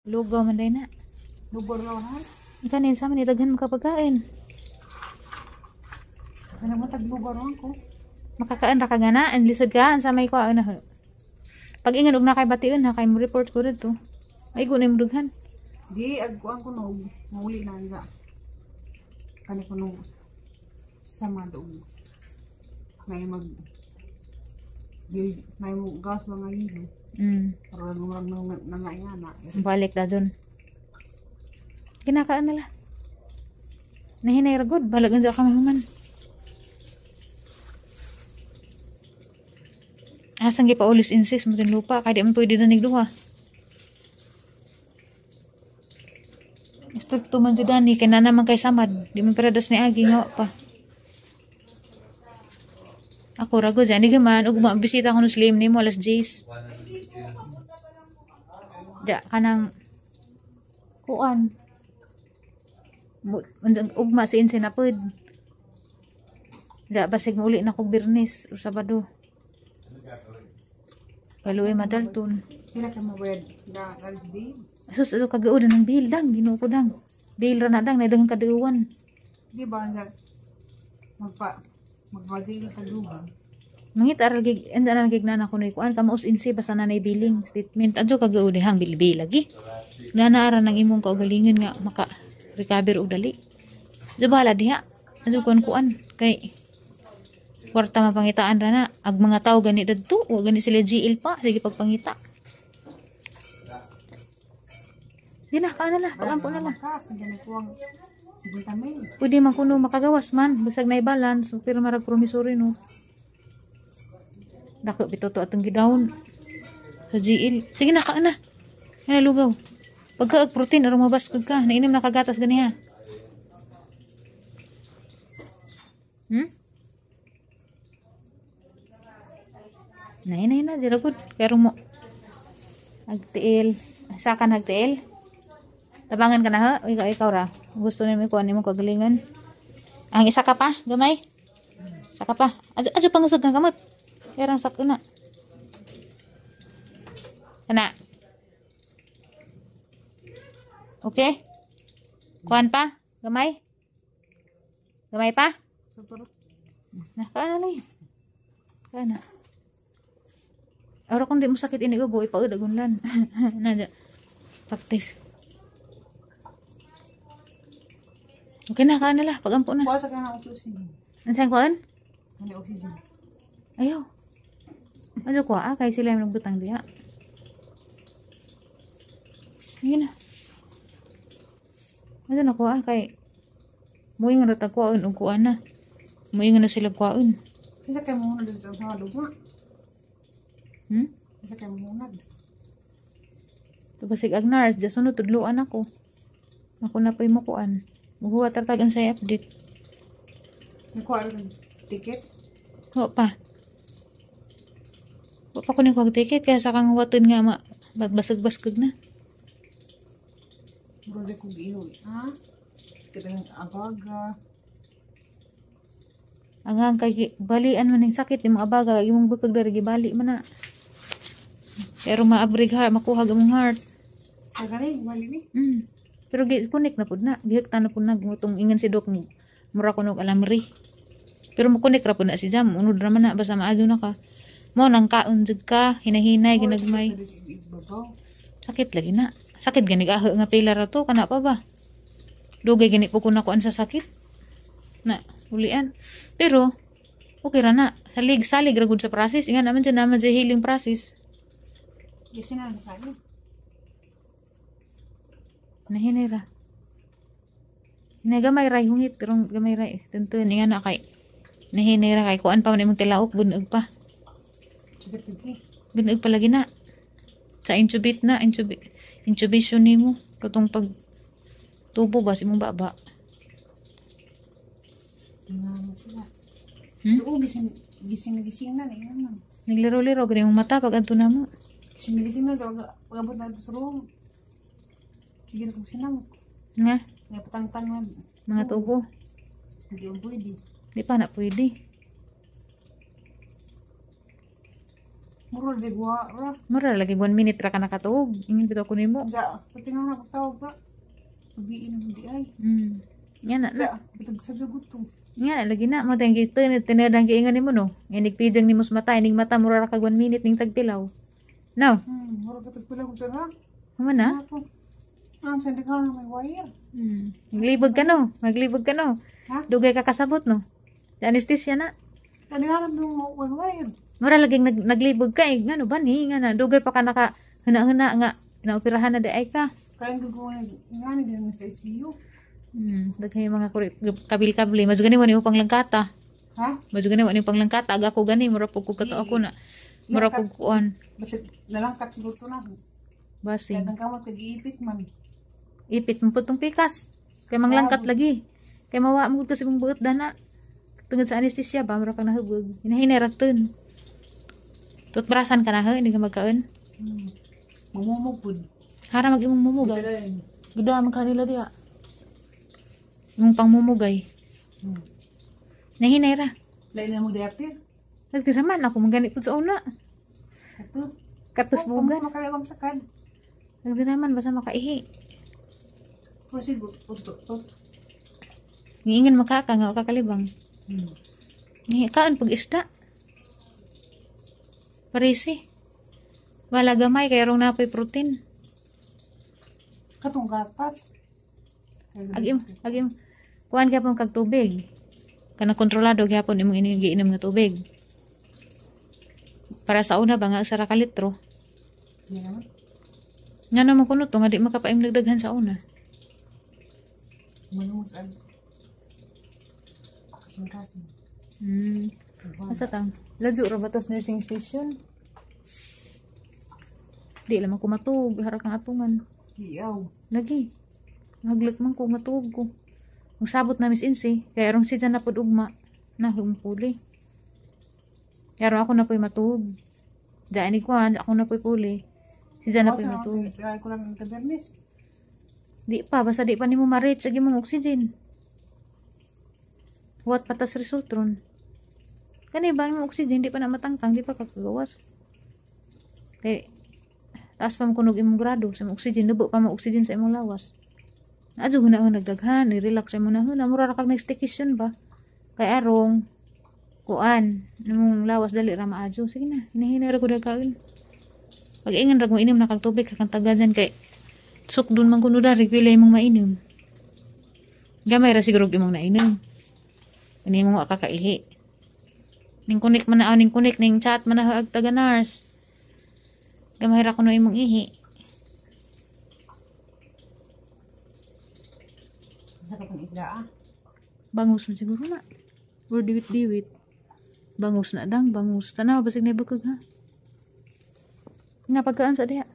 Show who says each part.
Speaker 1: Lugaw man day na.
Speaker 2: Lubor na han.
Speaker 1: Ikaw na sa amin, daghan makapagkain.
Speaker 2: Ano mo taglugaw ron ko?
Speaker 1: Makakaan ra ka gana, ang lisod ka, ang samay ko na. Pag ingon og na kay bation ha, kay mo report ko dito. Ay na imong dughan.
Speaker 2: Di agkuan ko no, mauli na nga. Kani ko no sama doon. May mag may mo gas mga hilo. Pero murag nang nangaiana.
Speaker 1: Balik na dun. Ginakaan nila. Nahinay ra gud, balag unsa ka mahuman. Asang gipaulis insist mo din lupa kay di man pwede na duha. Stricto man jud ani kay na naman kay samad, di man paradas ni agi nga wa pa. Ako ra gud ani man ug bisita ko no slim nimo alas 10. Da kanang kuan. Ugma si Insin na pud. Da basig mauli na kog Biyernes o Sabado. Kaluoy madalton.
Speaker 2: Pila ka mabayad da di.
Speaker 1: Sus, ato kagaod ng bill dang, Ginoo ko dang. Bill ra na dang, naidaghang kadauwan.
Speaker 2: Di ba nga magpa magbaji ka taglugaw.
Speaker 1: Mangita ra gig, anda na gig na kunoy kuan kamaos insi basta na nay billing statement. Adyo kagaod hang bilbil lagi. Nga naara nang imong kaugalingon nga maka recover og dali. Adyo bahala diha. Adyo kuan kuan kay kwarta mapangitaan ra na ag mga tawo gani dadto wa gani sila GL pa sige pagpangita. Di na kaana la, pagampo na la.
Speaker 2: Ka sa gani ko ang 50,000.
Speaker 1: Pwede man kuno makagawas man bisag nay balance pero marag promissory no. Dako bitaw to atong gidawon sa GL. Sige na kaana. Kana lugaw. Pagka og protein aron mabaskog ka, nainom na kagatas ganiha. Nay nay na dira gud pero mo agtiil. Sa kan nagtiil? Tabangan ka na ha? Ikaw, ikaw ra. Gusto nimo kuan nimo kagalingan. Ang isa ka pa, gamay. Isa ka pa. Adyo, adyo pangasag kang kamot. Kaya rang sakto na. Kana. Okay? Kuan pa? Gamay? Gamay pa?
Speaker 2: Super.
Speaker 1: Na, kaan na lang. Kaan na. Aro kung di mo sakit ini ubo, ipaud agunlan. Na, practice. Okay na, kaan na lah. Pagampo na.
Speaker 2: Kuha sa kana oxygen.
Speaker 1: Ang saan kuan?
Speaker 2: Kani oxygen.
Speaker 1: Ayaw. Ano ko ah, kay sila yung nagbutang diha. Sige na. Ano na kuha kay muingon ra ta kuhaon og kuan na. Muingon na sila kuhaon.
Speaker 2: Kinsa kay mo din sa sa lugma? Kinsa kay mo hunad?
Speaker 1: Basig ag nurse, di sunod tudloan ako. Ako na po'y mukuan. Muhuwa tartag ang say update.
Speaker 2: Nikuha ra ticket.
Speaker 1: Wa pa. Wa pa ko ni kuwag ticket kaya sa kang huwaton nga ma basag-baskog na.
Speaker 2: Murag di ko giingon. Ha? Kita ng abaga.
Speaker 1: Ang ang kay balian man ning sakit imong abaga imong bukog diri gibali man na. Pero maabrig ha, makuha imong heart.
Speaker 2: Ay kani bali ni.
Speaker 1: Pero gi connect na pud na, gihekta na pud na gutong ingon si Doc mura kuno og alamri. Pero mo connect ra pud na si Jam, unod ra man na basta maadto na ka. Mo nang kaon jud ka, hinahinay ginagmay. Sakit lagi na. Sakit gani aho nga pila ra to kana pa ba. Dugay gani po ko nakuan sa sakit. Na ulian. Pero okay ra na. Salig salig ra gud sa process. Ingan naman dyan naman sa healing process.
Speaker 2: Gising na kayo.
Speaker 1: Nahinay ra. Hinay gamay ray hungit pero gamay ray tuntun ingan na kay nahinay ra kay kuan pa man imong tilaok bunog pa.
Speaker 2: Sakit lagi.
Speaker 1: Bunog pa lagi na. Sa intubate na, intubation nimo katong pag tubo ba sa imong baba.
Speaker 2: Tingnan sila.
Speaker 1: Hmm?
Speaker 2: Tuo gising gising na gising na ingon man.
Speaker 1: Naglaro-laro gani imong mata pag adto na mo.
Speaker 2: Gising na gising na sa pag-abot na sa room. Sige na kong sinamok.
Speaker 1: Nga,
Speaker 2: Nga patangtang na.
Speaker 1: mga tubo.
Speaker 2: Hindi mo pwede.
Speaker 1: Di pa na pwede.
Speaker 2: Muro di gwa ra.
Speaker 1: Mura lagi 1 minute ra ka nakatuog. Ingin bitaw ko nimo.
Speaker 2: Sa pati nga nakatawag ba. Pagiin mo di ay.
Speaker 1: Nga na na.
Speaker 2: Sa bitag sa jugot to.
Speaker 1: Nga lagi na mo tang gitunod tinod ang giingon nimo, no. Inig pidang nimo sa mata, inig mata mura ra kag 1 minute ning tagpilaw. No.
Speaker 2: Muro ka tagpila ko dyan ha.
Speaker 1: Human na.
Speaker 2: Ako. Sa ka na may wire.
Speaker 1: Maglibog ka, no. Maglibog ka, no.
Speaker 2: Ha?
Speaker 1: Dugay ka kasabot, no. Sa anesthesia na.
Speaker 2: Kani nga lang yung may wire.
Speaker 1: Mura lagi naglibog ka eh. Ngano ba ni? Nga na dugay pa ka naka huna-huna nga naoperahan na di ay ka.
Speaker 2: Kaya ang gagawa nga ni din sa ICU.
Speaker 1: Daghay yung mga kabil-kabli. Mas gani wa nimo panglangkata.
Speaker 2: Ha?
Speaker 1: Mas gani wa nimo panglangkata. Aga ko gani mura pud ko kato ako na. Mura pud kuan.
Speaker 2: Basta nalangkat siguro to na.
Speaker 1: Basing.
Speaker 2: Kaya kang kamot kag-iipit man.
Speaker 1: Ipit mo pud tong pikas. Kay manglangkat lagi. Kay mawa mo gud kasi mong buot dana. Tungod sa anesthesia ba mura kang nahubog. Hinahinay ra tun. Tutbrasan ka na ha, hindi ka magkaon.
Speaker 2: Mamumog pud.
Speaker 1: Hara mag imong mumugay.
Speaker 2: Dito.
Speaker 1: Gida man kanila diha. Imong pangmumugay. Nahinay ra.
Speaker 2: Lain na mo diapir.
Speaker 1: Nagtira man ako manggani pud sa una.
Speaker 2: Kato.
Speaker 1: Katos bugan.
Speaker 2: Makalawang sakad.
Speaker 1: Nagtira man basta makaihi.
Speaker 2: Pero siguro utot-utot.
Speaker 1: Ngiingan makaka nga kakalibang. Ngihi kaon pag isda. Parisi. Wala gamay kay rong napoy protein.
Speaker 2: Katong gatas.
Speaker 1: Agim agim kuan gyapon kag tubig. Kanang kontrolado gyapon imong giinom nga tubig. Para sa una ba nga usa ra ka litro.
Speaker 2: Hindi naman.
Speaker 1: Nga naman kuno to nga di makapaim nagdaghan sa una.
Speaker 2: Manungos ang kasing-kasing.
Speaker 1: Asa tang? Ladyo ra ba tas nursing station? Di lang ko matuog, hara kang atungan.
Speaker 2: Iyaw.
Speaker 1: Lagi. Maglak man ko matuog ko. Magsabot na Miss Insi, kay arong si dyan na pud ugma. Na puli. Kaya ako na po'y matuog. Daan ni kuan, ako na po'y puli. Si dyan na po'y matuog.
Speaker 2: Kaya ko lang ng tabernis.
Speaker 1: Di pa, basta di pa nimo ma-reach ag imong oxygen. Huwat patas resutron. Kani ba imong oxygen di pa na matangtang, di pa kakagawas. Kay taas pa mo kunog imong grado sa imong oxygen, nubo pa mo oxygen sa imong lawas. Adyo guna nagdaghan, ni-relax mo na huna, mura ra kag nag-staycation ba. Kay arong kuan, imong lawas dali ra maadyo. Sige na, hinahinay ra ko dagkaon. Pag ingan ra mo inom na kag tubig kakang tagadan kay sukdon man kuno dari pila imong mainom. Gamay ra siguro imong nainom. Kani imong wa kakaihi. Ning kunik man na ning kunik ning chat man na ag taga nurse. Gamay ra kuno imong ihi.
Speaker 2: Sa kapang isda ah.
Speaker 1: Bangus man siguro na. Or diwit-diwit. Bangus na dang, bangus. Tanaw basig na ibukag ha. Napagkaan sa diha.